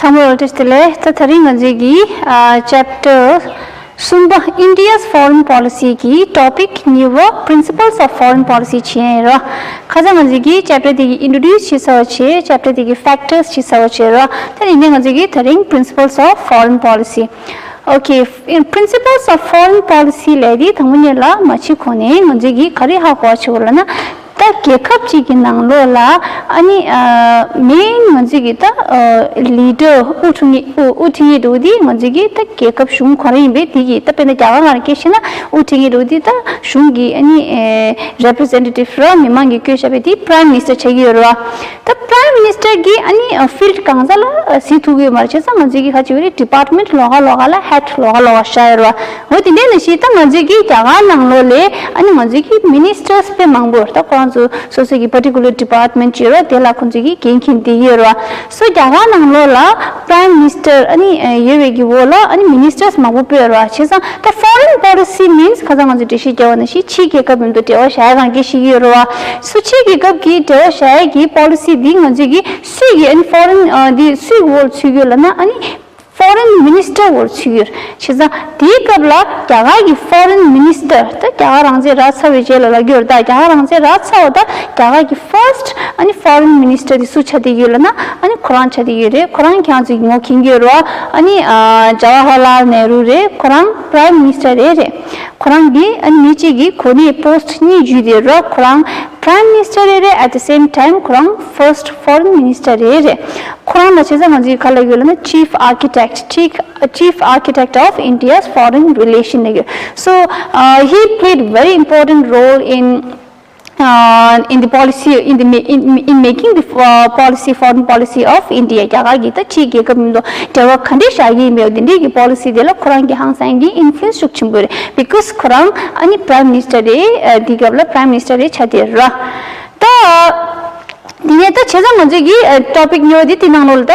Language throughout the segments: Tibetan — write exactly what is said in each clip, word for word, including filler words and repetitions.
ཚང་མར་བཀྲ་ཤིས་བདེ་ལེགས། ད་དེ་རིང་ང་ཚོའི་གི་ཨ་chapter གསུམ་པ་India's foreign policy གི་topic གཉིས་པ་principles of foreign policy བྱས་ཡིན་རོ། ཁ་སང་ང་ཚོའི་གི་chapter དེ་གི་introduce བྱས་ཚར་བ་བྱས། chapter དེ་གི factors བྱས་ཚར་བ་བྱས་རོ། ད་ཡིན་ནའི་ང་ཚོའི་གི་དེ་རིང་principles of foreign policy Okay, in principles of foreign policy ལས་དེ་དང་པོ་ཉིད་ལ་མ་ཕྱི་གོང་ནས་ང་ཚོས་ཀྱིས་ག་རེ་ཧ་གོ་བ་བྱེད་དགོས་ལབ་ན། ད་རྒྱལ་ཁབ་ཅིག་གི་ནང་ལོགས་ལ་ཨ་ནི་main ང་ཚོས་ཀྱིས་ད་leader དབུ་ཁྲིད་མཁན་དབུ་དབུ་ཁྲིད་མཁན་འདུག་དེ་ང་ཚོས་ཀྱིས་ད་རྒྱལ་ཁབ་གཞུང་ག་རེ་ཡིན་པས་དེ་གི་ད་དཔེར་ན་རྒྱ་གར་ནང་ལ་སྐད་བཤད་ན་དབུ་ཁྲིད་མཁན་འདུག་དེ་ད་གཞུང་གི་ཨ་ནི་representative ར་མི་མང་གིས་བསྐོས་བཞག་པའི་དེ་prime minister བྱེད་ཀྱི་ཡོད་རེད་བ། ད་prime minister གིས་ཨ་ནི་field གང་ས་ལ་གཟིགས་ཐུབ་ཀྱི་ཡོད་མ་རེད། བྱས་ཙང་ང་ཚོས་ཀྱིས་ག་རེ་བྱེད་ཀྱི་རེད། department ལོགས་ཀ་ལོགས་ཀ་ལ་head ལོགས་ཀ་ལོགས་ཀ་བཞག་ཡོད་རེད་བ། འོ་དེ་འདྲ་ནང་བཞིན་ད་ང་ཚོས་ཀྱིས་རྒྱ་གར་ནང་ལོགས་ལ་ཨ་ནི་ང་ཚོས་ཀྱིས་ministers དཔེ་མང་པོ་ད་ཁོ་རང་ཚོ་སོ་སོ་གི་particular department ཅིག་ཡོད་རེད་བ། དེ་ལ་ཁོ་ཚོས་ཀྱིས་འགན་འཁྱེར་བསྡད་ཀྱི་ཡོད་རེད་བ། སོ་རྒྱ་གར་ནང་ལོགས་ལ་prime minister ཨ་ནི་ཡོད་པའི་གི་འོག་ལ་ཨ་ནི་ministers མང་པོ་སྤོས་ཡོད་རེད་བ། བྱས་ཙང་ད་foreign policy means ཁ་སང་ང་ཚོས་འགྲེལ་བཤད་བརྒྱབ་པ་ནང་བཞིན་ཕྱིའི་རྒྱལ་ཁབ་མཉམ་དུ་འབྲེལ་བ་བཞག་ཡ་གང་གལ་ཤེས་ཀྱི་ཡོད་རེད་བ། སོ་ཕྱིའི་རྒྱལ་ཁབ་ཀྱི་འབྲེལ་བ་བཞག་ཡ་གི་policy འདི་ང་ཚོས་ཀྱིས་སུས་ཀྱིས་ཨ་ནི་foreign འདི་སུའི་འོག་ལ་ཚུད་ཀྱི་ཡོད་ལབ་ན་ཨ་ནི་foreign minister འོག་ལ་ཚུད་ཀྱི་ཡོད། བྱས་ཙང་དེའི་སྐབས་ལ་རྒྱ་གར་གྱི་foreign minister ད་རྒྱ་གར་རང་བཙན་རག་ཚར་བའི་རྗེས་ལ་ལབ་ཀྱི་ཡོད་རེད། ད་རྒྱ་གར་རང་བཙན་རག་ཚར་བ་ད་རྒྱ་གར་གྱི་first ཨ་ནི་foreign minister དེ་སུ་ཆགས་བསྡད་ཀྱི་ཡོད་ལབ་ན་ཨ་ནི་ཁོ་རང་ཆགས་བསྡད་ཀྱི་ཡོད་རེད། ཁོ་རང་ཁྱེད་རང་ཚོས་ངོ་མཁྱེན་གྱི་ཡོད་རེད་བ། ཨ་ནི་ཇ་ཝ་ཧར་ལཱལ་ནེ་རུ་རེད། ཁོ་རང་prime minister རེད་རེད། ཁོ་རང་གིས་ཨ་ནི་མི་གཅིག་གིས་གོ་གནས་post གཉིས་བརྒྱུད་དེ་རོ། ཁོ་རང་prime minister རེད་རེད། At the same time ཁོ་རང་first foreign minister རེད་རེད། ཁོ་རང་ལ་བྱས་ཙང་ང་ཚོས་ག་ལབ་ཡོད་ལབ་ན་chief architect chief chief architect of India's foreign relation ལབ་ཡོད། So uh, he played very important role in uh, in the policy in the ma- in, in making the uh, policy foreign policy of India རྒྱ་གར་གྱི་ད་ཕྱིའི་རྒྱལ་ཁབ་མཉམ་དུ་འབྲེལ་བ་ག་འདྲས་བཞག་གི་ཡིན་པའི་འདི་འདྲས་ཀྱི་policy དེ་ལ་ཁོ་རང་གི་ཧང་སང་གི་influence ཤུགས་ཆེན་པོ་རེད། Because ཁོ་རང་ཨ་ནི་prime minister རེད། ཨ་དེ་སྐབས་ལ་prime minister རེད་ཆགས་བསྡད་ར། ད་དེ་ནས་ད་བྱས་ཙང་ང་ཚོས་ཀྱི་topic གཉིས་པ་དེ་དེ་ནང་ལོགས་ལ་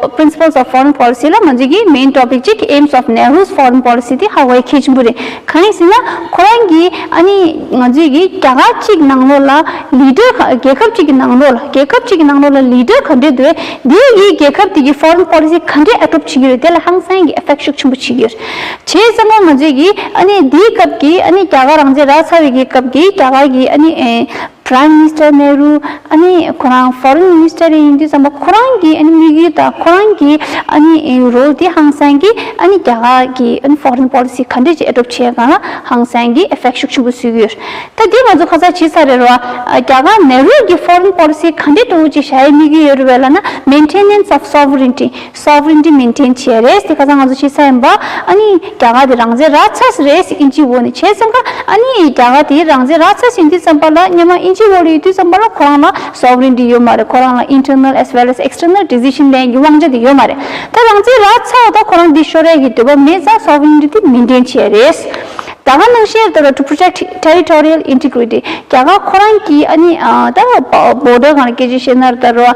ད་principles of foreign policy ལ་ང་ཚོས་ཀྱི་main topic གཅིག aims of Nehru's foreign policy དེ་ཧ་གོ་ཡ་གལ་ཆེན་པོ་རེད། གང་ཡིན་ཟེར་ན་ཁོ་རང་གིས་ཨ་ནི་ང་ཚོས་ཀྱི་རྒྱ་གར་གཅིག་ནང་ལོགས་ལ་leader ག་རྒྱལ་ཁབ་གཅིག་གི་ནང་ལོགས་ལ་རྒྱལ་ཁབ་གཅིག་གི་ནང་ལོགས་ལ་leader ག་འདྲས་འདུག་དེ་གིས་རྒྱལ་ཁབ་དེ་གི་foreign policy ག་འདྲས་adopt བྱེད་ཀྱི་རེད། དེ་ལ་ཧང་སང་གི་effect ཤུགས་ཆེན་པོ་བྱེད་ཀྱི་ཡོད་རེད། བྱས་ཙང་ང་ཚོས་ཀྱི་ཨ་ནི་དེའི་སྐབས་ཀྱི་ཨ་ནི་རྒྱ་གར་རང་བཙན་རག་ཚར་བའི་གི་སྐབས་ཀྱི་རྒྱ་གར་གྱི་ཨ་ནི་ཨེ། Prime Minister ནེ་རུ་ཨ་ནི་ཁོ་རང་Foreign Minister རེ་ཡིན་དུས་ཙམ་པ་ཁོ་རང་གི་ཨ་ནི་དམིགས་ཡུལ་དང་ཁོ་རང་གི་ཨ་ནི་role དེ་ཧང་སང་གི་ཨ་ནི་རྒྱ་གར་གི་ཨ་ནི་foreign policy ག་འདྲས་ཅིག་adopt བྱེད་གང་ལ་ཧང་སང་གི་effect ཤུགས་ཆེན་པོ་བཟོས་ཀྱི་ཡོད། ད་དེ་ང་ཚོ་ཁ་ཚ་བྱས་ཚར་རེད་རོ། རྒྱ་གར་ནེ་རུ་གི་foreign policy ག་འདྲས་སྤྲོ་བོ་ཅིག་བཞག་ཡའི་དམིགས་ཡུལ་ཡོད་རེད་བས་ལབ་ན། Maintenance of sovereignty sovereignty maintain བྱས་རེད། དེ་ཁ་སང་ང་ཚོ་ཤེས་ས་ཡིན་པ། ཨ་ནི་རྒྱ་གར་དེ་རང་བཙན་རག་ཚར་རེད་ཨིན་ཇིའི་འོག་ནས་བྱས་ཙང་ཀ་ཨ་ནི་རྒྱ་གར་དེ་རང་བཙན་རག་ཚར་ཟིན་དུས་ཙམ་པ་ལ་སྔོན་མ་ཨིན་ཇིའི་འོག་ལ་ཡོད་དུས་ཙམ་པ་ལ་ཁོ་རང་ལ་sovereignty ཡོད་མ་རེད། ཁོ་རང་ལ་internal as well as external decision ལེན་གྱི་དབང་ཆ་དེ་ཡོད་མ་རེད། ད་རང་བཙན་རག་ཚར་བ་ད་ཁོ་རང་དེ་ཤོར་ཡ་གི་འདོད་པ་མེད་ཙང་sovereignty དེ་maintain བྱས་རེད། ད་ག་ནང་བཞིན་ད་to protect territorial integrity རྒྱ་གར་ཁོ་རང་གི་ཨ་ནི་ད་border གང་ལ་སྐད་ཆ་བཤད་ན་ད་རོ།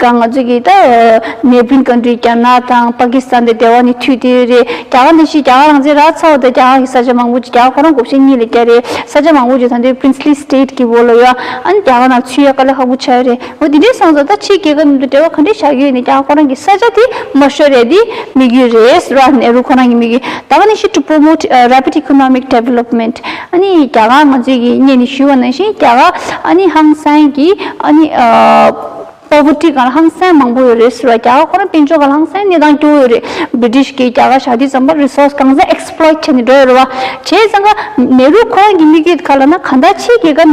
ག་ང་ཚོས་ཀྱིས་ད་neighbouring country རྒྱ་ནག་དང་པ་ཀི་སི་ཐན་དེ་འབྲེལ་བ་ནི་མཐུད་དེ་རེད། རྒྱ་གར་ནང་བཞིན་རྒྱ་གར་རང་བཙན་རག་ཚར་བ་དང་རྒྱ་གར་གྱི་ས་ཆ་མང་པོ་ཅིག་རྒྱ་གར་ཁོ་རང་དགོངས་བཞེད་གཉིས་ལ་བརྒྱབ་རེད། ས་ཆ་མང་པོ་ཅིག་ད་ལྟའི་princely state གི་འོག་ལ་ཡོད། ཨ་ནི་རྒྱ་གར་ནང་ཚུད་ཡ་དཀའ་ལས་ཁག་པོ་ཆགས་ཡོད་རེད། འོ་དེ་འདྲའི་སོང་ཙང་ད་ཕྱིའི་རྒྱལ་ཁབ་མཉམ་དུ་འབྲེལ་བ་ག་འདྲས་བཞག་གི་ཡོད་ནས་རྒྱ་གར་ཁོ་རང་གི་ས་ཆ་དེ་མ་ཤོར་ཡ་དེ་དམིགས་ཡུལ་རེད་ར། ནེ་རུ་ཁོ་རང་གི་དམིགས་ཡུལ། ད་ག་ནང་བཞིན་to promote uh, rapid economic development ཨ་ནི་རྒྱ་གར་ང་ཚོས་ཀྱིས་སྔོན་ནས་ཞུས་པ་ནང་བཞིན་རྒྱ་གར་ཨ་ནི་ཧང་སང་གི་ཨ་ནི་poverty སྒང་ལ་ཧང་སང་མང་པོ་ཡོད་རེད་ཟེར་བ། རྒྱ་གར་ཁོ་རང་དཔལ་འབྱོར་སྒང་ལ་ཧང་སང་གནས་སྟངས་སྐྱོ་བོ་ཡོད་རེད། British གིས་རྒྱ་གར་བཞག་དུས་ཙམ་པ་resource གང་ས་exploit བྱས་ནས་འགྲོ་ཡོད་རེད་བ། བྱས་ཙང་ཀ་ནེ་རུ་ཁོ་རང་གི་དམིགས་ཡུལ་ག་ལབ་ན་གང་ལྟར་ཕྱིའི་རྒྱལ་ཁབ་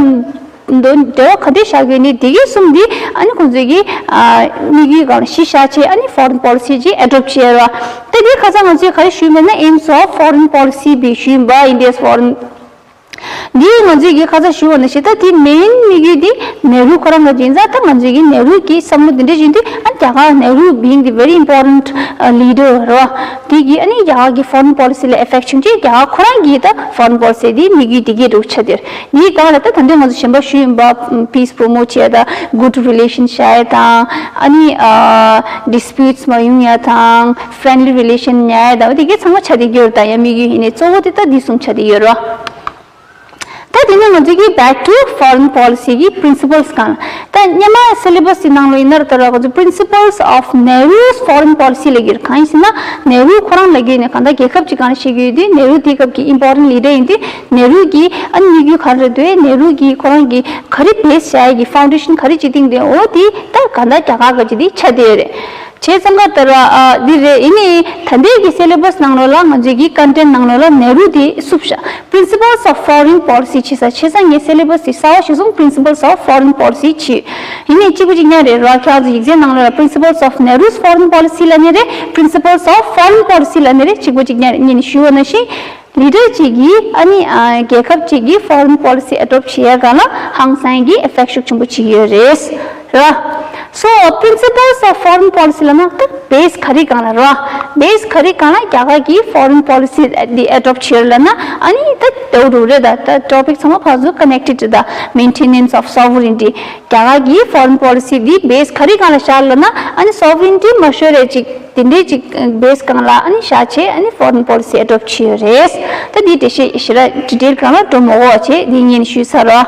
འདོན་འབྲེལ་བ་ག་འདྲས་བཞག་གི་ནི་དེ་གའི་གསུམ་འདི་ཨ་ནི་ཁོང་ཚོས་ཀྱི་དམིགས་ཡུལ་སྒང་ལ་གཞི་བཞག་བྱས་ཨ་ནི་foreign policy ཅིག་adopt བྱས་རེད་བ། ད་དེ་ཁ་སང་ང་ཚོས་ག་རེ་ཞུས་མེད་ན་aims of foreign policy བི་ཞུས་ཡིན་པ། India's foreign འདི་ང་ཚོས་ཀྱི་ཁ་ཚ་ཞུ་བ་ནང་བཞིན་ད་དེ་main དམིགས་ཡུལ་འདི་ནེ་རུ་ཁོ་རང་གི་ཡིན་ཙང་ད་ང་ཚོས་ཀྱི་ནེ་རུ་གི་བསམ་བློ་འདི་འདྲ་བཞིན་དུ་ཨ་རྒྱ་གར་ནེ་རུ་being the very important uh, leader རོ། དེ་གི་ཨ་ནི་རྒྱ་གར་གི་foreign policy ལ་effect བྱུང་ཅིག་རྒྱ་གར་ཁོ་རང་གི་ད་foreign policy འདི་དམིགས་ཡུལ་འདི་གི་རུ་ཆ་དེར་འདི་གང་ལ་ད་ད་འདི་ང་ཚོ་གཞན་པ་ཞུ་ཡིན་པ་peace promote བྱས་ད་good relation བྱས་དང་ཨ་ནི་disputes མ་ཡོང་ཡ་དང་friendly relation ཉར་ཡ་དང་དེ་གི་ཚང་མ་ཆ་དེ་གི་རུ་ད་ཡ་དམིགས་ཡུལ་ཡིན་ནས་གཙོ་བོ་དེ་ད་འདི་གསུམ་ཆ་དེ་ཡོད་རོ། ད་དེ་ ང་ཚོ་གི་back to foreign policy གི་principles གང་ལ། ད་སྔོན་མ་syllabus གི་ནང་ལ་ཡིན་ན་ད་ར་ང་ཚོ་principles of Nehru's foreign policy ལབ་ཀྱི་ཡོད། གང་ཡིན་ཟེར་ན་ནེ་རུ་ཁོ་རང་ལབ་ཀྱི་ཡོད་ནས་གང་ལྟར་རྒྱལ་ཁབ་ཅིག་གང་ལ་བཤད་ཀྱི་ཡོད་དུས་ནེ་རུ་དེའི་སྐབས་ཀྱི་important leader ཡིན་དུས་ནེ་རུ་གི་ཨ་ནི་དམིགས་ཡུལ་ག་རེ་རེད་འདུག་ནེ་རུ་གི་ཁོ་རང་གི་ག་རེ་base བྱ་ཡ་གི་foundation ག་རེ་བྱེད་དེ་འདུག་འོ་དེ་ད་གང་ལྟར་རྒྱ་གར་ག་ཅིག་དེ་ཆ་དེ་རེད། བྱས་ཙང་ཀ་ལྟར་བ་འདི་རེད། ཡིན་ནའི་ད་ལྟའི་གི་syllabus ནང་ལོགས་ལ་ང་ཚོའི་གི་content ནང་ལོགས་ལ་ནེ་རུ་དེ་བསུབ་བཞག Principles of Foreign Policy བྱས་ས་བྱས་ཙང་ངའི་syllabus དེ་གསར་བ་ཞིག་སོང་Principles of Foreign Policy བྱས། ཡིན་ནའི་གཅིག་པ་གཅིག་རྐྱང་རེད་ར། ཁྱེད་རང་ཚོ་ཡིག་ཚད་ནང་ལོགས་ལ་Principles of Nehru's Foreign Policy ལབ་ནི་རེད། Principles of Foreign Policy ལབ་ནི་རེད། གཅིག་པ་གཅིག་རྐྱང་རེད། ངས་ནི་ཞུས་པ་ནང་བཞིན། Leader གཅིག་གིས་ཨ་ནི་ཨ་རྒྱལ་ཁབ་གཅིག་གིས་foreign policy adopt བྱེད་ཡ་སྒང་ལ་ཧང་སང་གི་effect ཤུགས་ཆེན་པོ་བྱེད་ཀྱི་ཡོད་རེད། ར། So principles of foreign policy ལབ་ན་ད་base ག་རེ་སྒང་ལ་ར། base ག་རེ་སྒང་ལ་རྒྱ་གར་གྱིས་foreign policy འདི་adopt བྱེད་ཡོད་ལབ་ན་ཨ་ནི་ད་དེའུ་རུ་རེད། ད་ད་topic ཚང་མ་ཕར་ཚུར་connected རེད། ད་maintenance of sovereignty རྒྱ་གར་གྱིས་foreign policy འདི་base ག་རེ་སྒང་ལ་བཞག་ལབ་ན་ཨ་ནི་sovereignty མ་ཤོར་རེ་ཅིག་དེ་འདྲའི་ཅིག་base སྒང་ལ་ཨ་ནི་བཞག་བྱས་ཨ་ནི་foreign policy adopt བྱས་ཡོད་རེད། ད་འདི་འགྲེལ་བཤད་ཞེ་དྲག་detail སྒང་ལ་འགྲོ་མ་དགོས་པ་བྱས་འདི་ངས་ནི་ཞུས་ཚར་རོ།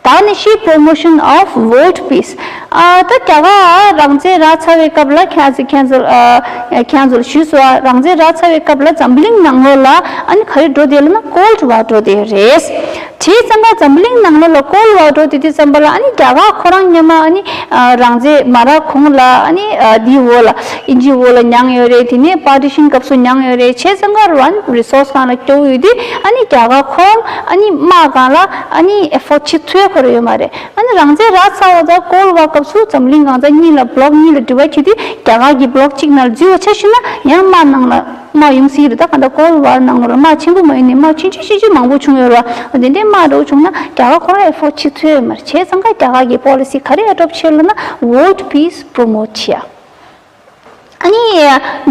ད་ནི་ཤི་promotion of world peace ཨ་ད་རྒྱ་གར་རང་བཙན་རག་ཚར་བའི་སྐབས་ལ་ཁྱེད་ཚོ་ཁྱེད་ཚོ་ཨ་ཁྱེད་ཚོ་ལ་ཞུས་སོང་། རང་བཙན་རག་ཚར་བའི་སྐབས་ལ་འཛམ་གླིང་ནང་ལོགས་ལ་ཨ་ནི་ག་རེ་འགྲོ་བསྡད་ལབ་ན་Cold War འགྲོ་བསྡད་ཡོད་རེད། བྱས་ཙང་ཀ་འཛམ་གླིང་ནང་ལོགས་ལ་Cold War འགྲོ་དེ་དུས་ཙམ་པ་ལ་ཨ་ནི་རྒྱ་གར་ཁོ་རང་སྔོན་མ་ཨ་ནི་ཨ་རང་བཙན་མ་རག་གོང་ལ་ཨ་ནི་ཨ་འདིའི་འོག་ལ་དབྱིན་ཇིའི་འོག་ལ་མྱངས་ཡོད་རེད། དེ་ནས་partition སྐབས་སུ་མྱངས་ཡོད་རེད། བྱས་ཙང་ཀ་རང་resource སྒང་ལ་སྐྱོ་བོ་ཡོད་དུས་ཨ་ནི་རྒྱ་གར་ཁོ་རང་ཨ་ནི་དམག་སྒང་ལ་ཨ་ནི་effort བྱེད་ཐུབ་ཁོ་རང་ཡོད་མ་རེད། ཨ་ནི་རང་བཙན་རག་ཚར་བ་དང་Cold War སྐབས་སུ་འཛམ་གླིང་གང་ས་གཉིས་ལ་bloc གཉིས་ལ་divide བྱེད་དུས་རྒྱ་གར་གྱི་bloc གཅིག་ནང་ལ་འཛུལ་བ་ཆ་བཞག་ན་ཡང་དམག་ནང་ལ། དམག་ཡོང་སྲིད་རེད། ད་གང་ལྟར་Cold War ནང་ལོགས་ལ་དམག་ཆེན་པོ་མ་ཡིན་ནའི་དམག་ཆུང་ཆུང་ཆུང་ཆུང་མང་པོ་བྱུང་ཡོད་རེད་བ། དེ་འདྲའི་དམག་འདྲ་བོ་བྱུང་ན་རྒྱ་གར་ཁོ་རང་effort བྱེད་ཐུབ་ཡོད་མ་རེད། བྱས་ཙང་ཀ་རྒྱ་གར་གྱི་policy ག་རེ་adopt བྱས་ལབ་ན་world peace promote བྱེད་ཡ། ཨ་ནི་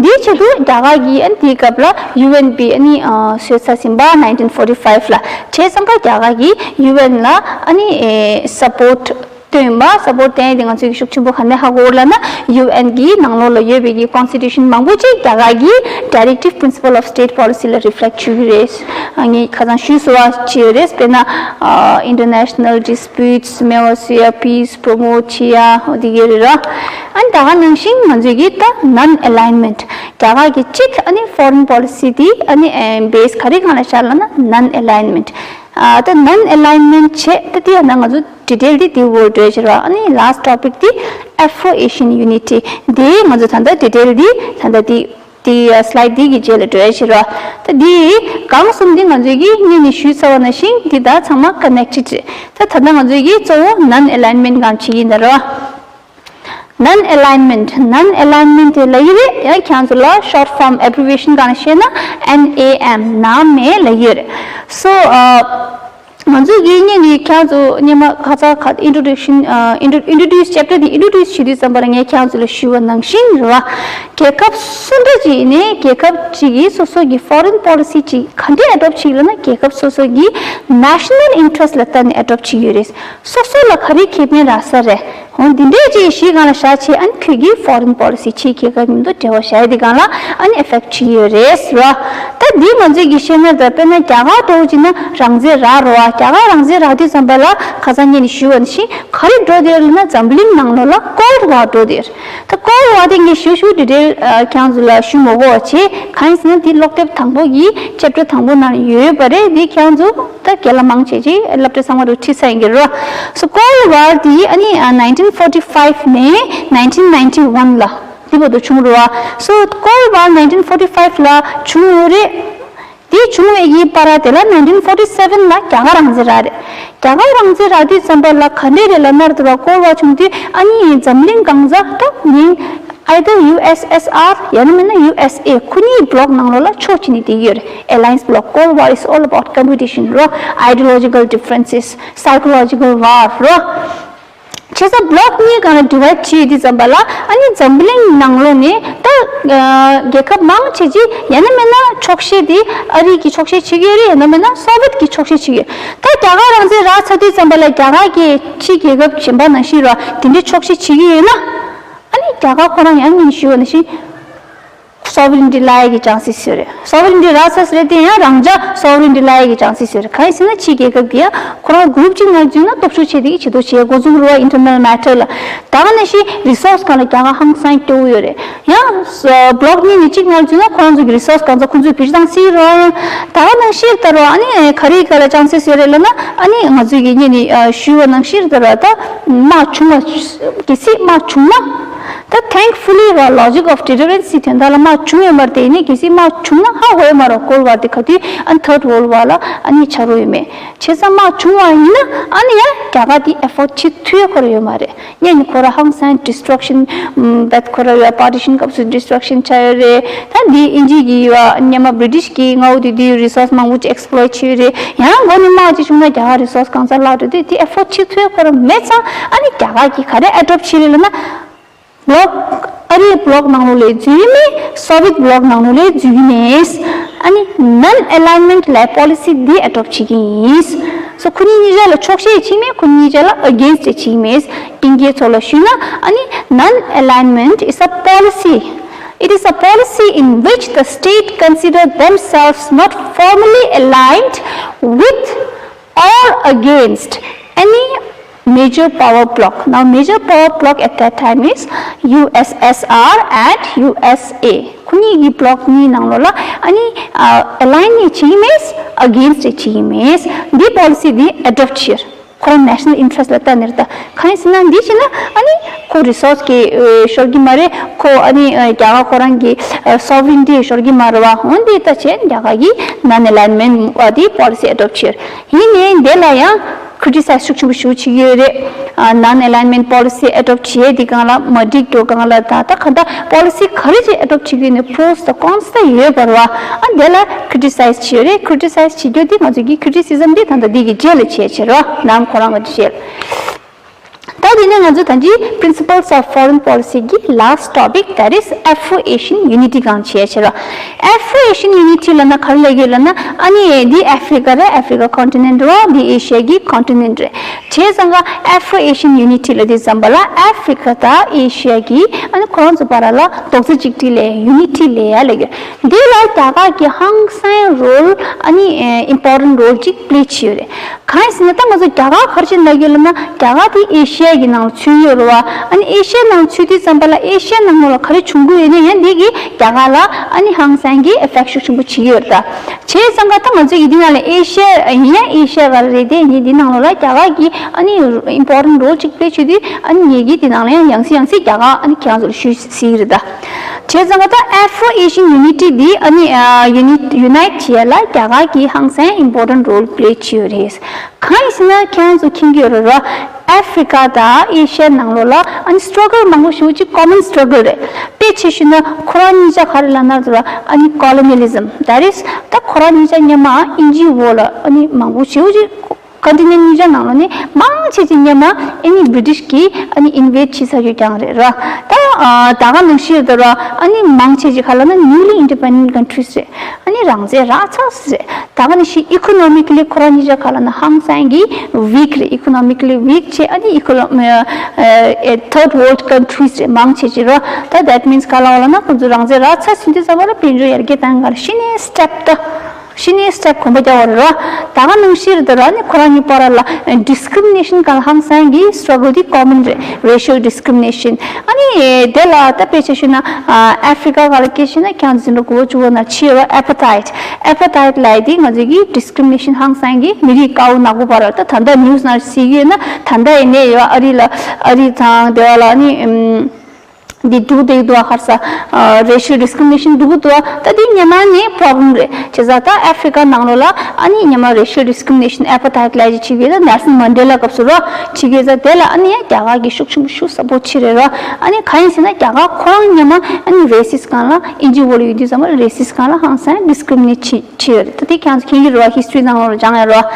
འདིའི་ཆེད་དུ་རྒྱ་གར་གྱིས་ཨ་ནི་དེའི་སྐབས་ལ་ཡུ་ཨེན་པའི་ཨ་ནི་བཟོས་ཚར་ཟིན་པ་nineteen forty five ལ། བྱས་ཙང་ཀ་རྒྱ་གར་གྱིས་ཡུ་ཨེན་ལ་ཨ་ནི་support བཏོན་པ་support བཏོན་དེ་ང་ཚོས་ཤུགས་ཆེན་པོ་ག་ནས་ཧ་གོ་ལབ་ན་ཡུ་ཨེན་གྱི་ནང་ལོགས་ལ་ཡོད་པའི་གི་constitution མང་པོ་ཅིག་རྒྱ་གར་གྱི་directive principle of state policy ལ་reflect བྱེད་ཀྱི་རེད། ངས་ཁ་སང་ཞུས་སོང་བ་ཅིག་ཡོད་རེད། དཔེར་ན་international disputes མེད་པ་བཟོ་ཡ། peace promote བྱེད་ཡ་འོ་དེ་ག་རེད་ར། ཨ་ནི་ད་ག་ནང་བཞིན་ང་ཚོས་གི་ད་non alignment རྒྱ་གར་གྱི་གཅིག་ཨ་ནི་foreign policy དེ་ཨ་ནི་base ག་རེ་སྒང་ལ་བཞག་ལབ་ན་non alignment ཨ་ད་non alignment བྱས་ད་དེ་ཡང་ན་ང་ཚོ་detail དེ་དེ་འོག་འགྲོ་ཡ་ཕྱིར་བ། ཨ་ནི་last topic དེ་Afro-Asian unity དེ་ང་ཚོ་ད་ལྟ་detail དེ་ད་ལྟ་དེ་དེ་slide དེ་གི་རྗེས་ལ་འགྲོ་ཡ་ཕྱིར་བ། ད་དེ་གང་གསུམ་དེ་ང་ཚོས་གི་སྔོན་ནས་ཞུས་ཚར་བ་ནང་བཞིན་དེ་ད་ཚང་མ་connected རེད། ད་ད་ལྟ་ང་ཚོས་གི་གཙོ་བོ་non alignment སྒང་བྱེད་ཀྱི་ཡིན་ད་རེད་བ། Non alignment non alignment དེ་ལབ་ཀྱི་རེད། ཡང་ཁྱེད་ཚོ་ལ་short form abbreviation སྒང་ལ་བཤད་ན་ནན་ཨེ་ཨེམ་ནན་མེད་ལབ་ཀྱི་རེད། So ང་ཚོས་གི་ངས་ནི་ཁྱེད་ཚོ་སྔོན་མ་ཁ་ཚ་ཁ་introduction introduce chapter དེ་introduce བྱེད་དུས་ཙམ་པ་ལ་ངས་ཁྱེད་ཚོ་ལ་ཞུས་པ་ནང་བཞིན་རེད་བ། རྒྱལ་ཁབ་སུ་འདྲ་ཅིག་ཡིན་ནའི་རྒྱལ་ཁབ་ཅིག་གིས་སོ་སོ་གི་foreign policy ཅིག་ག་འདྲས་adopt བྱེད་ཀྱི་ལབ་ན་རྒྱལ་ཁབ་སོ་སོ་གི་national interest ལ་ལྟ་ནས་adopt བྱེད་ཀྱི་ཡོད་རེད། སོ་སོ་ལ་ག་རེ་ཁེ་ཕན་རག་ས་རེད། འོ་འདི་འདྲས་ཅིག་གཞི་སྒང་ལ་བཞག་བྱས་ཨ་ནི་ཁྱོད་ཀྱི་foreign policy ཕྱིའི་རྒྱལ་ཁབ་མཉམ་དུ་འབྲེལ་བ་བཞག་ཡ་དེ་སྒང་ལ་ཨ་ནི་effect བྱེད་ཀྱི་ཡོད་རེད་ཟེར་བ། ད་འདི་ང་ཚོས་ཀྱི་བཤད་ན་ད་དཔེར་ན་རྒྱ་གར་འདྲ་བོ་ཅིག་ན་རང་བཙན་རག་རེད་བ། རྒྱ་གར་རང་བཙན་རག་དུས་ཙམ་པ་ལ་ཁ་སང་ངས་ནི་ཞུས་པ་ནང་བཞིན་ག་རེ་འགྲོ་བསྡད་ཡོད་ལབ་ན་འཛམ་གླིང་ནང་ལོགས་ལ་Cold War འགྲོ་བསྡད་ཡོད་རེད། ད་Cold War དེ་ངས་ཞུ་ཞུ་detail ཁྱེད་ཚོ་ལ་ཞུ་མ་དགོས་པ་བྱས། གང་ཡིན་ཟེར་ན་དེ་ཀློག་དེབ་དང་པོ་གི་chapter དང་པོ་ནང་ཡོད་པ་རེད། དེ་ཁྱེད་ཚོ་ད་རྒན་ལགས་མང་ཆེ་ཆེ་སློབ་གྲྭ་ཚང་མ་དུ་ཁྲིད་ས་ཡིན་གྱི་རེད། So Cold War དེ་ཨ་ནི་nineteen forty five ནས་nineteen ninety one ལ་དེ་བར་དུ་བྱུང་རེད་བ། So Cold War nineteen forty five ལ་བྱུང་ཡོད་རེད། དེ་བྱུང་བའི་གི་བར་དེ་ལ་nineteen forty seven ལ་རྒྱ་གར་རང་བཙན་རག་རེད། རྒྱ་གར་རང་བཙན་རག་དུས་ཙམ་པ་ལ་ག་འདྲས་རེད་ལབ་ན་རེད་བ། Cold War བྱུང་དུས་ཨ་ནི་འཛམ་གླིང་གང་ས་ད་ཉིན་either U S S R ཡང་ན་མིན་ན་U S A ཁོ་གཉིས་bloc ནང་ལོགས་ལ་ཕྱོགས་གཅིག་ནས་བསྡད་ཡོད་རེད། Alliance bloc Cold War is all about competition རོ། Ideological differences, psychological war རོ། བྱས་ཙང་bloc གཉིས་སྒང་ལ་divide བྱས་ཡོད་དུས་ཙམ་པ་ལ་ཨ་ནི་འཛམ་བུ་གླིང་ནང་ལོགས་ནས་ད་རྒྱལ་ཁབ་མང་ཆེ་ཅིག་ཡང་ན་མིན་ན་ཕྱོགས་ཞེན་དེ་ཨ་རི་གིས་ཕྱོགས་ཞེན་བྱེད་ཀྱི་ཡོད་རེད། ཡང་ན་མིན་ན་སོ་ཝེད་ཀྱིས་ཕྱོགས་ཞེན་བྱེད་ཀྱི་ཡོད། ད་རྒྱ་གར་རང་བཙན་རག་ཚར་དུས་ཙམ་པ་ལ་རྒྱ་གར་གྱིས་ཕྱི་རྒྱལ་ཁབ་གཞན་པ་ནང་བཞིན་རོ་དེ་འདྲའི་ཕྱོགས་ཞེན་བྱེད་ཀྱི་ཡོད་ན། ཨ་ནི་རྒྱ་གར་ཁོ་རང་ཡང་ངས་ཞུས་པ་ནང་བཞིན། སོ་ཝེ་རེན་ཊི་བརླག་ཡས་ཀྱི་ཅན་སེ་ཡོད་རེད། སོ་ཝེ་རེན་ཊི་རག་ཚར་རེད་དེ་ཡང་རང་འཇགས་སོ་ཝེ་རེན་ཊི་བརླག་ཡས་ཀྱི་ཅན་སེ་ཡོད་རེད། གང་ཡིན་ཟེར་ན་ཕྱིའི་རྒྱལ་ཁབ་ཀྱིས་ཡང་ཁོ་རང་གུ་རུབ་གཅིག་ནང་འཛུལ་ན་སྟོབས་ཤུགས་ཆེ་དེ་གི་བྱེད་དོ་བྱེད་འགོ་འཛུགས་རུ་བ་ཨིན་ཊར་ནལ་མེ་ཊར་ལ། ད་ག་ནང་བཞིན་རི་སོར་སི་སྒང་ལ་རྒྱ་གར་ཧང་སང་སྐྱོ་བོ་ཡོད་རེད། ཡང་སོ་བྷི་ལོག་གཉིས་ནས་གཅིག་ནང་འཛུལ་ན་ཁོ་རང་ཚོ་གི་རི་སོར་སི་གང་ཚ་ཁོ་ཚོས་བེད་སྤྱོད་བཏང་སྲིད་རུ་བ་ཡང་ད་ག་ནང་བཞིན་ལྟར་བ་ཨ་ནི་ག་རེ་ག་ལ་ཅན་སེ་ཡོད་རེད་ལབ་ན། ཨ་ནི་ང་ཚོས་གི་གཉིས་ནས་ཞུས་པ་ནང་བཞིན་ལྟར་བ་ད་དམག་བྱུང་བ་གལ་སྲིད་དམག་བྱུང་ན། ད་thankfully་ར་logic of deterrence་དོན་དག་ལ་དམག་བྱུང་ཡོད་མ་རེད་དེ། ཡིན་ནའི་གལ་སྲིད་དམག་བྱུང་ན་ཧ་གོ་ཡོད་མ་རེད། ཀོལ་ཝར་དེ་ག་དུས་ཨ་ནི་third world war་ལ་ཨ་ནི་ཆགས་རོགས་ཡོད་མེད། བྱས་ཙང་དམག་བྱུང་བ་ཡིན་ན་ཨ་ནི་ཡང་རྒྱ་གར་དེ་ཨེ་ཕོར་ཌི་བྱེད་ཐུབ་ཡོད་ཁོ་ར་ཡོད་མ་རེད། སྔོན་ནས་ཁོ་ར་ཧང་སང་destruction་བེད་ཁོ་ར་ཡོད། partition་སྐབས་སུ་destruction་ཆགས་ཡོད་རེད། ད་འདི་ཨིན་ཇི་གི་ཡོད་སྔོན་མ་British་གི་མངའ་འོག་དེ་དུས་resource་མང་པོ་ཅིག་exploit་བྱས་ཡོད་རེད། ཡང་མགོ་ནས་དམག་ཅིག་བྱུང་ན་རྒྱ་གར་resource་གང་ས་བརླག་འགྲོ་དུས་དེ་ཨེ་ཕོར་ཌི་བྱེད་ཐུབ་ཡོད་ཁོ་ར་མེད་ཙང་ཨ་ནི་རྒྱ་གར་གྱིས་ག་རེ་adopt་བྱས་རེད་ལབ་ན། བྷི་ལོག་ཨ་རིའི་བྷི་ལོག་ནང་ལོགས་ལ་འཛུལ་མེད། སོ་ཝི་ཡེཊ་བྷི་ལོག་ནང་ལོགས་ལ་འཛུལ་མེད། ཨ་ནི་non-alignment་ལབ་པོ་ལི་སི་འདི་adopt་བྱེད་ཀྱི་ཡིན། སོ་ཁོ་གཉིས་གཉིས་ཆ་ལ་ཆོག་ཤེས་བྱེད་མེད། ཁོ་གཉིས་གཉིས་ཆ་ལ་against་བྱེད་མེད། དབྱིན་སྐད་ཐོག་ལ་ཞུས་ན་ཨ་ནི་non-alignment is a policy. It is a policy in which the state consider themselves not formally aligned with or against any major power bloc. Now, major power bloc at that time is U S S R and U S A. ཁོ་གཉིས་ཀྱི་བྷི་ལོག་གཉིས་ནང་ལོགས་ལ་ཨ་ནི་ཨ་align་བྱེད་ཀྱི་མེད། against་བྱེད་ཀྱི་མེད། འདི་པོ་ལི་སི་འདི་adopt་བྱས། ཁོ་རང་national interest་ལ་ལྟ་ནས་རེད་ད། གང་ཡིན་ཟེར་ན་འདི་བྱས་ན་ཨ་ནི་ཁོ་resource་གི་ཤོར་གྱི་མ་རེད། ཁོ་ཨ་ནི་རྒྱ་གར་ཁོ་རང་གི་sovereignty་ཤོར་གྱི་མ་རེད་བ། འོན་ཏེ་ད་བྱས་རྒྱ་གར་གྱི་non-alignment་འདི་policy་adopt་བྱས། ཡིན་ནའི་འདི་ལ་ཡང་criticize་ཤུགས་ཆེན་པོ་ཞེ་པོ་བྱེད་ཀྱི་ཡོད་རེད། non-alignment policy་adopt་བྱས་འདི་སྒང་ལ་མ་འགྲིག་འགྲོ་སྒང་ལ་ད་ད་ག་ད་policy་ག་རེ་ཅིག་adopt་བྱེད་ཀྱི་ཡོད་ནའི་pros་དང་cons་ད་ཡོད་པ་རེད་བ། ཨ་འདི་ལ་criticize་བྱས་རེད། criticize་བྱེད་རྒྱུ་འདི་ང་ཚོ་གི་criticism་འདི་ད་ད་འདི་གི་རྗེས་ལ་བྱས་བྱས་རེད་བ། ནམ་ཁོ་རང་གི་རྗེས་ལ། ད་དེ་ནས་ང་ཚོ་ད་ཅི་principles of foreign policy་གི་last topic, that is Afro-Asian unity་སྒང་བྱས་བྱས་རེད། Afro-Asian unity་ལབ་ན་ག་རེ་ལབ་ཀྱི་ཡོད་ལབ་ན་ཨ་ནི་འདི་ཨ་ཧྥི་རི་ཀ་རེད། ཨ་ཧྥི་རི་ཀ་continent་རེད། འདི་ཨེ་ཤི་ཡ་གི་continent་རེད། བྱས་ཙང་ཀ་Afro-Asian unity་ལབ་དུས་ཙམ་པ་ལ་ཨ་ཧྥི་རི་ཀ་དང་ཨེ་ཤི་ཡ་གི་ཨ་ནི་ཁོ་རང་ཚོ་བར་ལ་རྡོག་རྩ་གཅིག་སྒྲིལ་ལས་unity་ལས་ཡ་ལབ་ཀྱི་ཡོད། འདི་ལ་རྒྱ་གར་གྱི་ཧང་སང་role་ཨ་ནི་important role་ཅིག་play་བྱས་ཡོད་རེད། གང་ཡིན་ཟེར་ན་ད་ང་ཚོ་རྒྱ་གར་ག་རེ་བྱས་ནས་ལབ་ཀྱི་ཡོད་ལབ་ན་རྒྱ་གར་དེ་ཨེ་ཤི་ཡ་གི་ནང་ལ་ཚུད་ཡོད་རེད་བ། ཨ་ནི་ཨེ་ཤི་ཡ་ནང་ཚུད་དུས་ཙམ་པ་ལ་ཨེ་ཤི་ཡ་ནང་ལོགས་ལ་ག་རེ་བྱུང་གི་ཡོད་ན་ཡང་འདི་གིས་རྒྱ་གར་ལ་ཨ་ནི་ཧང་སང་གི་effect་ཤུགས་ཆེན་པོ་བྱེད་ཀྱི་ཡོད་རེད་ད། བྱས་ཙང་ཀ་ད་ང་ཚོ་ཡི་འདི་ནང་ལ་ཨེ་ཤི་ཡ་ཡིན་ཡང་ཨེ་ཤི་ཡ་ག་རེ་རེད་དེ་ཡིན་འདི་ནང་ལོགས་ལ་རྒྱ་གར་གྱི་ཨ་ནི་important role་ཅིག་play་བྱེད་དུས་ཨ་ནི་ངེད་ཀྱིས་འདི་ནང་ལ་ཡང་ཡང་སེ་ཡང་སེ་རྒྱ་གར་ཨ་ནི་ཁྱེད་རང་ཚོ་ལ་ཞུ་སྲིད་ཀྱི་རེད་ད། བྱས་ཙང་ཀ་ད་Afro-Asian unity་འདི་ཨ་ནི་unit unite་བྱེད་ཡ་ལ་རྒྱ་གར་གྱི་ཧང་སང་important role་play་བྱེད་ཡོད་རེད། གང་ཡིན་ཟེར་ན་ཁྱེད་རང་ཚོ་མཁྱེན་གྱི་ཡོད་རེད་ར། ཨ་ཧྥི་རི་ཀ་དང་ཨེ་ཤི་ཡ་ནང་ལོགས་ལ་ཨ་ནི་struggle་མང་པོ་ཞེ་པོ་ཅིག་common struggle་རེད། དཔེ་ཆ་བཞག་ན་ཁོ་རང་གཉིས་ཆ་ག་རེ་ལབ་ན་ཟེར་བ་ཨ་ནི་colonialism, that is ད་ཁོ་རང་གཉིས་ཆ་སྔོན་མ་ཨིན་ཇིའི་འོག་ལ་ཨ་ནི་མང་པོ་ཞེ་པོ་ཅིག continent་གཉིས་ཆ་ནང་ལོགས་ནས་མང་ཆེ་ཅིག་སྔོན་མ་ཨ་ནི་British་གིས་ཨ་ནི་invade་བྱས་ཚར་ཡོད་ཀྱང་རེད་ར། ད་ད་ག་ནང་བཞིན་ཡོད་ད་ར། ཨ་ནི་མང་ཆེ་ཅིག་ག་ལབ་ན་newly independent countries་རེད། ཨ་ནི་རང་བཙན་རག་ཚར་རེད། ད་ག་ནང་བཞིན་economically་ཁོ་རང་གཉིས་ཆ་ག་ལབ་ན་ཧང་སང་གི་weak་རེད། economically weak་བྱས་ཨ་ནི་econo- ཨ་third world countries་རེད་མང་ཆེ་ཅིག་ར། ད་that means་ག་ལབ་པ་ལབ་ན་ཁོ་ཚོ་རང་བཙན་རག་ཚར་ཟིན་དུས་ཙམ་པ་ལ་དཔལ་འབྱོར་ཡར་རྒྱས་བཏང་ག་ལ་གཞི་ནས་step་ད། གཞི་ནས་step་གོམ་པ་རྒྱག་པ་རེད་ར། ད་ག་ནང་བཞིན་རེད་ད་ར་ནི་ཁོ་རང་གཉིས་བར་ལ་discrimination་ག་ལ་ཧང་སང་གི་struggle་འདི་common་རེད། racial discrimination། ཨ་ནི་དེ་ལ་ད་དཔེ་ཆ་བཞག་ན་ཨ་ཧྥི་རི་ཀ་ག་ལ་སྐད་ཆ་བཤད་ན་ཁྱེད་རང་ཚོ་འདྲ་གོ་བ་བཅུ་པོ་ན་ཆེ་བ་apartheid། apartheid་ལབ་ཡ་དེ་ང་ཚོ་གི་discrimination་ཧང་སང་གི་མི་རིགས་དཀར་པོ་ནག་པོ་བར་ལ་ད་ད་ལྟ་news་ནང་གཟིགས་ཡོད་ན་ད་ལྟ་ཡིན་ནའི་ཡོད་ཨ་རི་ལ་ཨ་རི་དང་དེ་བ་ལ་ནི་ཨམ། འདི་འདུག་དེ་འདུག་ཧར་ས་racial discrimination་འདུག་འདུག་ད་འདི་སྔོན་མ་ནས་problem་རེད། བྱས་ཙང་ད་ཨ་ཧྥི་རི་ཀ་ནང་ལོགས་ལ་ཨ་ནི་སྔོན་མ་racial discrimination apartheid་ལབ་ཅིག་བྱེད་ཀྱི་ཡོད་ད་Nelson Mandela་སྐབས་སུ་རོ་བྱེད་ཀྱི་ཡོད་ཙང་དེ་ལ་ཨ་ནི་ཡང་རྒྱ་གར་གྱི་ཤུགས་ཆེན་པོ་ཤུགས་ཟབ་པོ་ཆེ་རེད་རོ། ཨ་ནི་གང་ཡིན་ཟེར་ན་རྒྱ་གར་ཁོ་རང་སྔོན་མ་ཨ་ནི་racist་སྒང་ལ་ཨིན་ཇི་འོག་ལ་ཡོད་དུས་ཙམ་པ་racist་སྒང་ལ་ཧང་སང་discriminate་བྱེད་བྱས་ཡོད་རེད། ད་དེ་ཁྱེད་ཚོ་མཁྱེན་གྱི་རེད་བ། history་ནང་ལོགས་ལ་སྦྱང་ཡ་རེད་བ།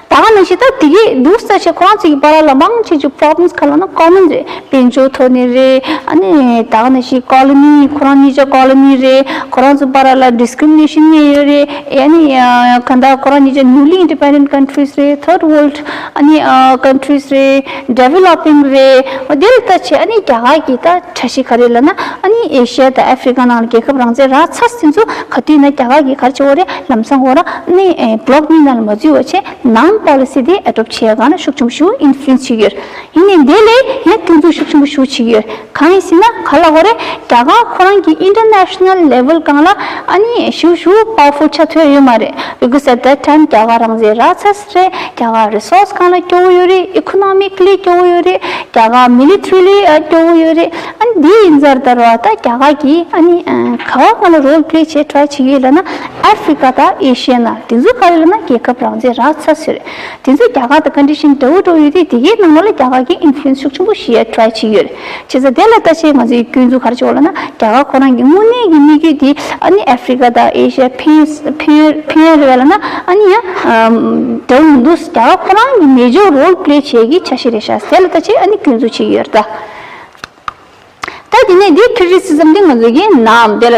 ད་ག་ནང་བཞིན་ད་དེ་གི་འདུག་ས་ཆེ་ཁོ་རང་ཚོ་གི་བར་ལ་མང་ཆེ་ཆེ་problems་ག་ལབ་ན་common་རེད། དཔལ་འབྱོར་ཐོག་ནས་རེད། ཨ་ནི་ད་ག་ནང་བཞིན་colony་ཁོ་རང་གཉིས་ཆ་colony་རེད། ཁོ་རང་ཚོ་བར་ལ་discrimination་གནས་ཡོད་རེད། ཨ་ནི་གང་ལྟར་ཁོ་རང་གཉིས་ཆ་newly independent countries་རེད། third world་ཨ་ནི་countries་རེད། developing་རེད། འོ་དེ་ལ་ལྟ་ཆེ་ཨ་ནི་རྒྱ་གར་གྱི་ད་འཆར་གཞི་ག་རེ་ལབ་ན། ཨ་ནི་ཨེ་ཤི་ཡ་དང་ཨ་ཧྥི་རི་ཀ་ནང་ལ་རྒྱལ་ཁབ་རང་བཙན་རག་ཚར་དེ་ཚོ་ག་དུས་ན་རྒྱ་གར་གྱིས་ག་རེ་བྱེད་དགོས་རེད། ལམ་སང་ཁོ་རང་ཨ་ནི་ཨེ་བྷི་ལོག་གཉིས་ནང་ལ་མ་འཛུལ་བ་བྱས་ནམ་པོ་ལི་སི་དེ་ཨེ་ཌོབ་བྱེད་ཡ་སྒང་ལ་ཤུགས་ཆེན་པོ་ཞིག་ཨིན་ཕུ་ལུ་ཨེན་སི་བྱེད་ཀྱི་ཡོད། ཡིན་ནའི་དེ་ལས་ཡང་སྐྱོན་འཛུགས་ཤུགས་ཆེན་པོ་ཞིག་བྱེད་ཀྱི་ཡོད། གང་ཡིན་ཟེར་ན་ག་ལ་གོ་རེད། རྒྱ་གར་ཁོ་རང་གི་ཨིན་ཊར་ནེ་ཤ་ནལ་ལེ་ཝལ་སྒང་ལ་ཨ་ནི་ཞེ་པོ་ཞེ་པོ་པ་ཝར་ཕུལ་ཆགས་ཐུབ་ཡོད་མ་རེད། Because at that time རྒྱ་གར་རང་བཙན་རག་ཚར་ས་རེད། རྒྱ་གར་རི་སོར་སི་སྒང་ལ་སྐྱོ་བོ་ཡོད་རེད། ཨི་ཀོ་ནོ་མི་ཀ་ལི་སྐྱོ་བོ་ཡོད་རེད། རྒྱ་གར་མི་ལི་ཊ་རི་ལི་སྐྱོ་བོ་ཡོད་རེད། ཨ་ནི་འདི་ཡིན་ཙང་ད་ར་བ་ད་རྒྱ་གར་གྱིས་ཨ་ནི་ཨ་ག་བ་སྒང་ལ་རོལ་པི་ལེ་བྱེད་ཊ་རའི་བྱེད་ཀྱི་ཡོད་ལབ་ན་ཨ་ཧྥི་རི་ཀ་དང་ཨེ་ཤི་ཡའི་ནང་དེ་ཚོ་ག་རེ་ལབ་ན་རྒྱལ་ཁབ་རང་བཙན་རག་ཚར་ས་རེད། དེ་ཚོ་རྒྱ་གར་དང་ཀོན་ཌི་ཤན་འདྲ་བོ་འདྲ་བོ་ཡོད་དུས་དེ་གའི་ནང་ལོགས་ལ་རྒྱ་གར་གྱིས་ཨིན་ཕུ་ལུ་ཨེན་སི་ཤུགས་ཆེན་པོ་ཞིག་ཡ་ཊ་རའི་བྱེད་ཀྱི་ཡོད་རེད། བྱས་ཙང་དེ་ལ་ལྟ་བྱས་ང་ཚོས་སྐྱོན་འཛུགས་ག་རེ་བྱེད་དགོས་ལབ་ན་རྒྱ་གར་ཁོ་རང་གི་དངོས་གནས་ཀྱི་དམིགས་ཡུལ་དེ་ཨ་ནི་ཨ་ཧྥི་རི་ཀ་དང་ཨེ་ཤི་ཡ་ཕན་ཕན་ཕན་ཡ་རེད་བ་ལབ་ན་ཨ་ནི་ཡ་འདྲ་བོ་མི་འདུག་རྒྱ་གར་ཁོ་རང་གི་མེ་ཇར་རོལ་པི་ལེ་བྱེད་ཀྱི་འཆར་གཞི་རེད་ཤག་དེ་ལ་ལྟ་བྱས་ཨ་ནི་སྐྱོན་འཛུགས་བྱེད་ཀྱི་ཡོད་རེད་ད། ད་དེ་ནས་འདི་ཁི་རི་ཊི་སི་ཛམ་འདི་ང་ཚོ་གི་ནམ་དེ་ལ་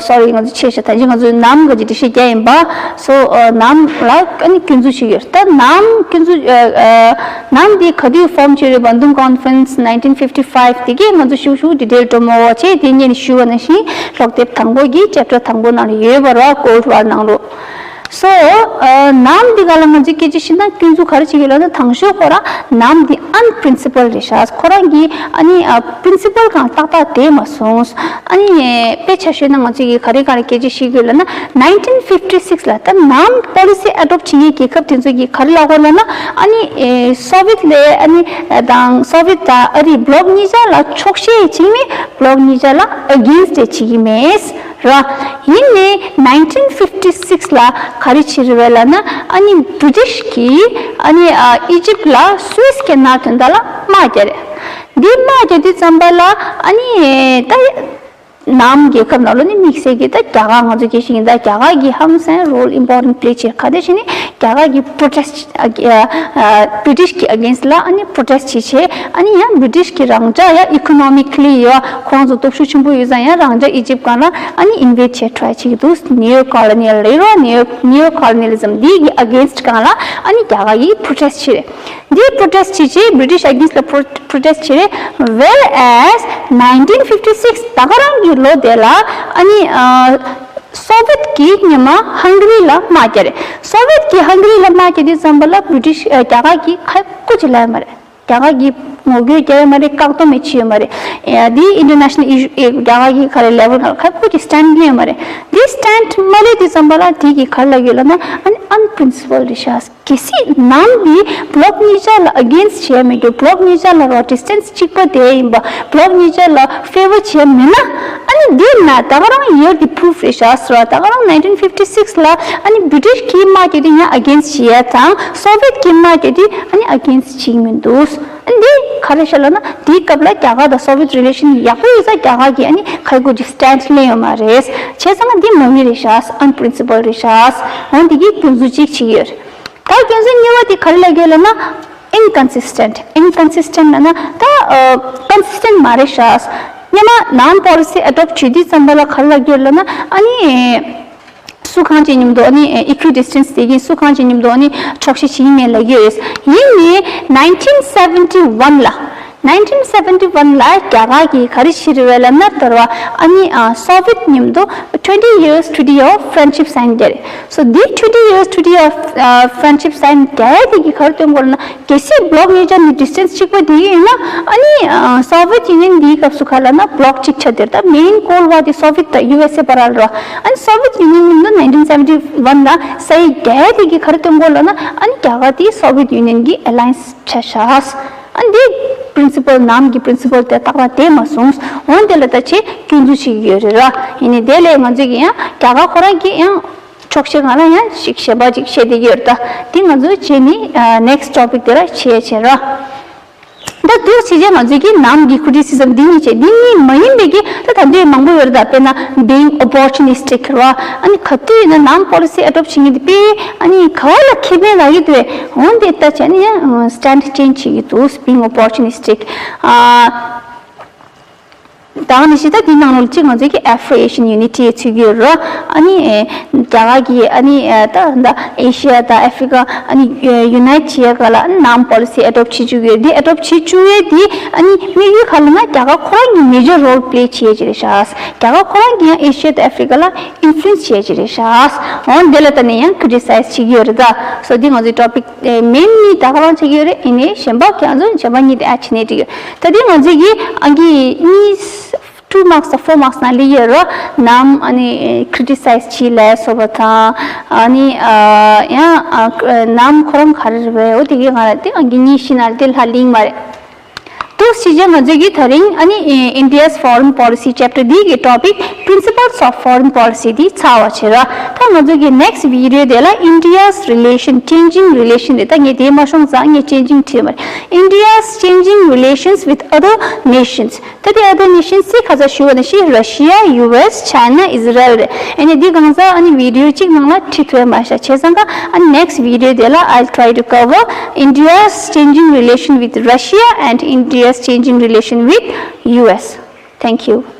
སོ་རི་ང་ཚོ་ཆེ་ཤ་ད་ཅི་ང་ཚོ་ནམ་ག་ཅི་འགྲེལ་བཤད་རྒྱག་ཡིན་པ། སོ་ནམ་ལ་ཨ་ནི་སྐྱོན་འཛུགས་བྱེད་ཀྱི་ཡོད་ད། ནམ་སྐྱོན་འཛུགས་ནམ་འདི་ག་དུས་ཕོམ་བྱས་རེད། བཱན་དུང་ཀོན་ཕ་རེན་སི་ནའིན་ཊིན་ཕིབ་ཊི་ཕའིབ་དེ་གས་ང་ཚོ་ཤུགས་ཤུགས་ཌི་ཊེལ་འགྲོ་མ་བ་བྱས་དེ་ཉིན་ཞུ་བ་ནང་བཞིན་ཀློག་དེབ་དང་པོ་གི་ཅེབ་ཊར་དང་པོ་ནང་ལ་ཡོད་པ་ར། ཀོལ་ཌི་ཝར་ནང་ལོ། སོ། ནམ་འདི་ག་ལ་ང་ཚོས་སྐད་ཆ་བཤད་ན་སྐྱོན་འཛུགས་ག་རེ་བྱེད་ཀྱི་ལབ་ན་དང་ཤོས་ཁོ་རང་ནམ་འདི་ཨན་པི་རིན་སི་པལ་རེད་ཤག་ཁོ་རང་གིས་ཨ་ནི་པི་རིན་སི་པལ་གང་ཏག་ཏག་བསྡད་མ་སོང་། ཨ་ནི་དཔེ་ཆ་བཤད་ན་ང་ཚོས་ཀྱིས་ག་རེ་ག་རེ་སྐད་ཆ་བཤད་ཀྱི་ལབ་ན་ནའིན་ཊིན་ཕིབ་ཊི་སིག་ལ་ད་ནམ་པོ་ལི་སི་ཨེ་ཌོབ་བྱེད་མཁན་རྒྱལ་ཁབ་དེ་ཚོ་གིས་ག་རེ་ལབ་དགོས་ལབ་ན་ཨ་ནི་སོ་ཝི་ཡེཊ་ལས་ཨ་ནི་དང་སོ་ཝི་ཡེཊ་དང་ཨ་རི་བྷི་ལོག་གཉིས་ཆ་ལ་ཆོག་ཤེས་བྱེད་མེད། བྷི་ལོག་གཉིས་ཆ་ལ་ཨེ་གེན་སི་ཊི་བྱེད་ཀྱི་མེད། ར། ཡིན་ནའི་ནའིན་ཊིན་ཕིབ་ཊི་སིག་ལ་ག་རེ་བྱེད་རེད་བས་ལབ་ན་ཨ་ནི་བྷི་རི་ཊི་ཤི་གིས་ཨ་ནི་ཨ་ཨི་ཇིབ་ལ་སུ་ཨེས་ཀེ་ནལ་དོན་དག་ལ་དམག་རྒྱག་རེད། འདི་དམག་རྒྱག་དུས་ཙམ་པ་ལ་ཨ་ནི་ད་ནམ་རྒྱལ་ཁབ་ནང་ལོགས་ནས་དམིགས་བསལ་གྱི་ད་རྒྱ་གར་ང་ཚོ་སྐད་ཆ་ཡིན་ད་རྒྱ་གར་གྱིས་ཧང་སང་རོལ་ཨིམ་པོར་ཊེན་ཊི་པི་ལེ་བྱེད། ག་དེ་བྱས་ནས་རྒྱ་གར་གྱིས་པྲོ་ཊེ་སི་ཊི་བྷི་རི་ཊི་ཤི་གི་ཨེ་གེན་སི་ཊི་ལ་ཨ་ནི་པྲོ་ཊེ་སི་ཊི་བྱེད་བྱས་ཨ་ནི་ཡང་བྷི་རི་ཊི་ཤི་གི་རང་འཇགས་ཡང་ཨི་ཀོ་ནོ་མི་ཀ་ལི་ཡོད་ཁོང་ཚོ་སྟོབས་ཤུགས་ཆེན་པོ་ཡོད་ཙང་ཡང་རང་འཇགས་ཨི་ཇིབ་སྒང་ལ་ཨ་ནི་ཨིན་ཝེཌ་བྱེད་ཊ་རའི་བྱེད་ཀྱི་འདུག་ནེའོ་ཀོ་ལོ་ནི་ཡལ་ལབ་རོགས། ནེའོ་ནེའོ་ཀོ་ལོ་ནི་ཡལ་ཨི་ཛམ་འདི་གི་ཨེ་གེན་སི་ཊི་སྒང་ལ་ཨ་ནི་རྒྱ་གར་གྱིས་པྲོ་ཊེ་སི་ཊི་བྱེད་རེད། འདི་པྲོ་ཊེ་སི་ཊི་བྱེད་བྱས་བྷི་རི་ཊི་ཤི་ཨེ་གེན་སི་ཊི་ལ་པྲོ་པྲོ་ཊེ་སི་ཊི་བྱེད་རེད། Whereas nineteen fifty six ད་ག་རང་གི་ལོ་དེ་ལ་ཨ་ནི་ཨ། སོ་ཝི་ཡེཊ་ཀྱིས་སྔོན་མ་ཧང་ག་རི་ལ་དམག་རྒྱག་རེད། སོ་ཝི་ཡེཊ་ཀྱིས་ཧང་ག་རི་ལ་དམག་རྒྱག་དུས་ཙམ་པ་ལ་བྷི་རི་ཊི་ཤི་ཨ་རྒྱ་གར་གྱིས་ཁ་སྐོ་ཅིག་ལབ་ཡོད་མ་རེད། རྒྱ་གར་གྱིས་ངོ་རྒོལ་རྒྱག་ཡོད་མ་རེད། བཀག་སྡོམ་མི་བྱེད་ཡོད་མ་རེད། ཨ་འདི་ཨིན་ཊར་ནེ་ཤ་ནལ་ཨི་ཤུ་ཨེ་རྒྱ་གར་གྱིས་ག་རེ་ལེ་ཝལ་ཁ་སྐོ་ཅིག་སི་ཊེན་ཌི་ལེན་ཡོད་མ་རེད། འདི་སི་ཊེན་ཌི་མ་ལེན་དུས་ཙམ་པ་ལ་དེ་གིས་ག་རེ་ལབ་ཀྱི་ཡོད་ལབ་ན་ཨ་ནི་ཨན་པི་རིན་སི་པལ་རེད་ཤག་གལ་སྲིད་ནམ་འདི་བྷི་ལོག་གཉིས་ཆ་ལ་ཨེ་གེན་སི་ཊི་བྱས་མེད་དུས་བྷི་ལོག་གཉིས་ཆ་ལ་རོ་ཌི་སི་ཊེན་སི་གཅིག་པ་དེ་ཡིན་པ་བྷི་ལོག་གཉིས་ཆ་ལ་ཕེ་ཝར་བྱས་མེད་ན་ཨ་ནི་འདི་ན་ད་ག་རང་ཡོད་དེ་པུ་རུཕ་རེད་ཤག་ཟེར་བ། ད་ག་རང་ནའིན་ཊིན་ཕིབ་ཊི་སིག་ལ་ཨ་ནི་བྷི་རི་ཊི་ཤི་གིས་དམག་རྒྱག་དུས་ཡང་ཨེ་གེན་སི་ཊི་བྱས་ཡ་དང་སོ་ཝི་ཡེཊ་ཀྱིས་དམག་རྒྱག་དུས་ཨ་ནི་ཨེ་གེན་སི་ཊི་བྱེད་ཀྱི་མི་འདུག་ཨ་ནི་འདི་ག་རེ་ཤག་ལབ་ན་དེའི་སྐབས་ལ་རྒྱ་གར་དང་སོ་ཝི་ཡེཊ་རི་ལེ་ཤན་ཡག་པོ་ཡོད་ཙང་རྒྱ་གར་གྱིས་ཨ་ནི་ཁ་ཡི་གུ་ཅིག་སི་ཊེན་ཌི་ལེན་ཡོད་མ་རེད། བྱས་ཙང་འདི་མ་ཡིན་རེད་ཤག་ཨན་པི་རིན་སི་པལ་རེད་ཤག་འོན་ཏེ་གིས་སྐྱོན་འཛུགས་གཅིག་བྱེད་ཀྱི་ཡོད་རེད། ད་སྐྱོན་འཛུགས་གཉིས་པ་དེ་ག་རེ་ལབ་ཀྱི་ཡོད་ལབ་ན་ཨིན་ཀོན་སི་སི་ཊེན་ཊི། ཨིན་ཀོན་སི་སི་ཊེན་ཊི་ལབ་ན་ད་ཀོན་སི་སི་ཊེན་ཊི་མ་རེད་ཤག་སྔོན་མ་ནམ་པོ་ལི་སི་ཨེ་ཌོབ་བྱེད་དུས་ཙམ་པ་ལ་ག་རེ་ལབ་ཀྱི་ཡོད་ལབ་ན་ཨ་ནི་སུ་གང་ཅིག་མཉམ་དུ་ཨ་ནི་ཨི་ཀུའི་ཌི་སི་ཊེན་སི་དེ་གིན་སུ་གང་ཅིག་མཉམ་དུ་ཨ་ནི་ཆོག་ཤེས་བྱེད་ཀྱི་མེད་ལབ་ཀྱི་ཡོད། ཡིན་ནའི་ནའིན་ཊིན་སེ་ཝེན་ཊི་ཝན་ལ་ནའིན་ཊིན་སེ་ཝེན་ཊི་ཝན་ལ་རྒྱ་གར་གྱིས་ག་རེ་བྱེད་རེད་བས་ལབ་ན་ད་ར་བ་ཨ་ནི་ཨ་སོ་ཝི་ཡེཊ་མཉམ་དུ་twenty years treaty of friendship sign རྒྱག་རེད། སོ་འདི་twenty years treaty of friendship sign རྒྱག་ཡ་དེ་གིས་ག་རེ་སྟོན་གོ་ལབ་ན་གལ་སྲིད་བྷི་ལོག་གཉིས་ཆ་ནི་ཌི་སི་ཊེན་སི་གཅིག་པ་དེ་ཡིན་ན་ཨ་ནི་སོ་ཝི་ཡེཊ་ཡུ་ནི་ཡན་འདིའི་སྐབས་སུ་ག་ལབ་ན་བྷི་ལོག་གཅིག་ཆགས་དེ་རེད། ད་མེན་ཀོལ་ཝར་དེ་སོ་ཝི་ཡེཊ་དང་ཡུ་ཨེས་ཨེ་བར་ལ་རེད། ཨ་ནི་སོ་ཝི་ཡེཊ་ཡུ་ནི་ཡན་མཉམ་དུ་ནའིན་ཊིན་སེ་ཝེན་ཊི་ཝན་ལ་ས་ཡིག་རྒྱག་ཡ་དེ་གིས་ག་རེ་སྟོན་གོ་ལབ་ན་ཨ་ནི་རྒྱ་གར་དེ་སོ་ཝི་ཡེཊ་ཡུ་ནི་ཡན་གྱི་ཨེ་ལ་ཡན་སི་ཆ་བཞག་ཨ་འདི་པི་རིན་སི་པལ་ནམ་གྱི་པི་རིན་སི་པལ་དེ་ཏག་ཏག་དེ་མ་སོང་། འོན་དེ་ལ་ད་ཆེ་སྐྱོན་འཛུགས་བྱེད་ཀྱི་ཡོད་རེད་ར། ཡིན་ནའི་དེ་ལས་ང་ཚོས་ཀྱི་ཡང་རྒྱ་གར་ཁོ་རང་གི་ཡང་ཆོག་ཤེས་སྒང་ལ་ཡང་ཞིག་གཞན་པ་ཅིག་བཤད་བསྡད་ཀྱི་ཡོད་རེད། ད་འདི་ང་ཚོས་བྱས་ནི་ནེག་སི་ཊི་ཊོ་པིག་དེ་ལ་བྱེད་ཡ་བྱེད་ར། ད་འདུག་བྱས་རྗེས་ང་ཚོས་ཀྱི་ནམ་གྱི་ཁུ་ཊི་སི་ཛམ་འདི་གཉིས་བྱས། འདི་གཉིས་མ་ཡིན་པའི་གི་ད་ད་འདི་མང་པོ་ཡོད་རེད། ད་དཔེར་ན་being opportunistic ར། ཨ་ནི་ག་དུས་ཡིན་ན་ནམ་པོ་ལི་སི་ཨེ་ཌོབ་བྱེད་མཁན་དེ་དཔེ་ཨ་ནི་ག་བ་ལ་ཁེ་ཕན་ལ་ཡོད་དེ། འོན་ཏེ་ལྟ་བྱས་ནས་ཡང་སི་ཊེན་ཌི་ཅེན་ཇི་བྱེད་ཀྱི་འདུག being opportunistic ཨ། ད་ག་ནང་བཞིན་ད་དེའི་ནང་ལོགས་གཅིག་ང་ཚོའི་གི་Afro-Asian Unity་ཡི་ཚུད་ཀྱི་ཡོད་རེད། ཨ་ནི་ཨེ་རྒྱ་གར་གྱི་ཨ་ནི་ཨེ་ད་ད་ཨེ་ཤི་ཡ་དང་ཨ་ཧྥི་རི་ཀ་ཨ་ནི་ཨེ་unite་བྱེད་ཡ་ག་ལ་ཨ་ནི་ནམ་policy་adopt་བྱེད་བཅུག་ཡོད་རེད། དེ་adopt་བྱེད་བཅུག་ཡས་དེ་ཨ་ནི་དམིགས་ཡུལ་ག་ལ་ན་རྒྱ་གར་ཁོ་རང་གི་major role་play་བྱེད་ཀྱི་རེད་ཤག་རྒྱ་གར་ཁོ་རང་གི་ཡང་ཨེ་ཤི་ཡ་དང་ཨ་ཧྥི་རི་ཀ་ལ་influence་བྱེད་ཀྱི་རེད་ཤག་འོ་འདི་ལ་ལྟ་ནས་ཡང་criticize་བྱེད་ཀྱི་ཡོད་རེད་ད། So་འདི་ང་ཚོའི་topic་main་གཉིས་ད་ག་རང་ཆགས་ཀྱི་ཡོད་རེད། ཡིན་ནའི་གཞན་པ་ཁྱེད་ཚོ་གཞན་པ་གཉིས་དེ་ཨ་ཆེ་ནས་འགྲིག་ཡོད། ད་དེ་ང་ཚོས་ཀྱི་ཨང་ཀི་གཉིས་two marks་four marks་ནང་སླེབས་ཡོད་རེད། ནམ་ཨ་ནི་criticize་བྱེད་ལས་སོགས་པ་དང་ཨ་ནི་ཡང་ནམ་ཁོ་རང་ག་རེ་རེད་པས། འོ་དེ་གའི་ང་ལ་དེ་ཨང་ཀི་གཉིས་བཞི་ནང་དེ་ལྷག་ལིང་མ་རེད། ཏུ་ཕྱི་རྒྱལ་ང་ཚོས་ཀྱི་ད་རིང་ཨ་ནི་India's foreign policy chapter་འདི་གི་topic principles of foreign policy་འདི་ཚར་བ་བྱེད་ར། ད་ང་ཚོ་གི་next video་དེ་ལ་India's relation changing relation་རེད། ད་ངས་དེ་མ་ཤོང་ཙང་ངས་changing་བྲིས་མ་རེད། India's changing relations with other nations། ད་དེ་other nations་སི་ཁ་ཚ་ཞུ་བ་ནི་ཤི་Russia, U S, China, Israel་རེད། ཨ་ནི་འདི་གང་ཟག་ཨ་ནི་video་གཅིག་ནང་ལ་བྲིས་ཐུབ་མ་ཤག་བྱས་ཙང་ཀ་ཨ་ནི་next video་དེ་ལ་I'll try to cover India's changing relation with Russia and India's changing relation with U S. Thank you.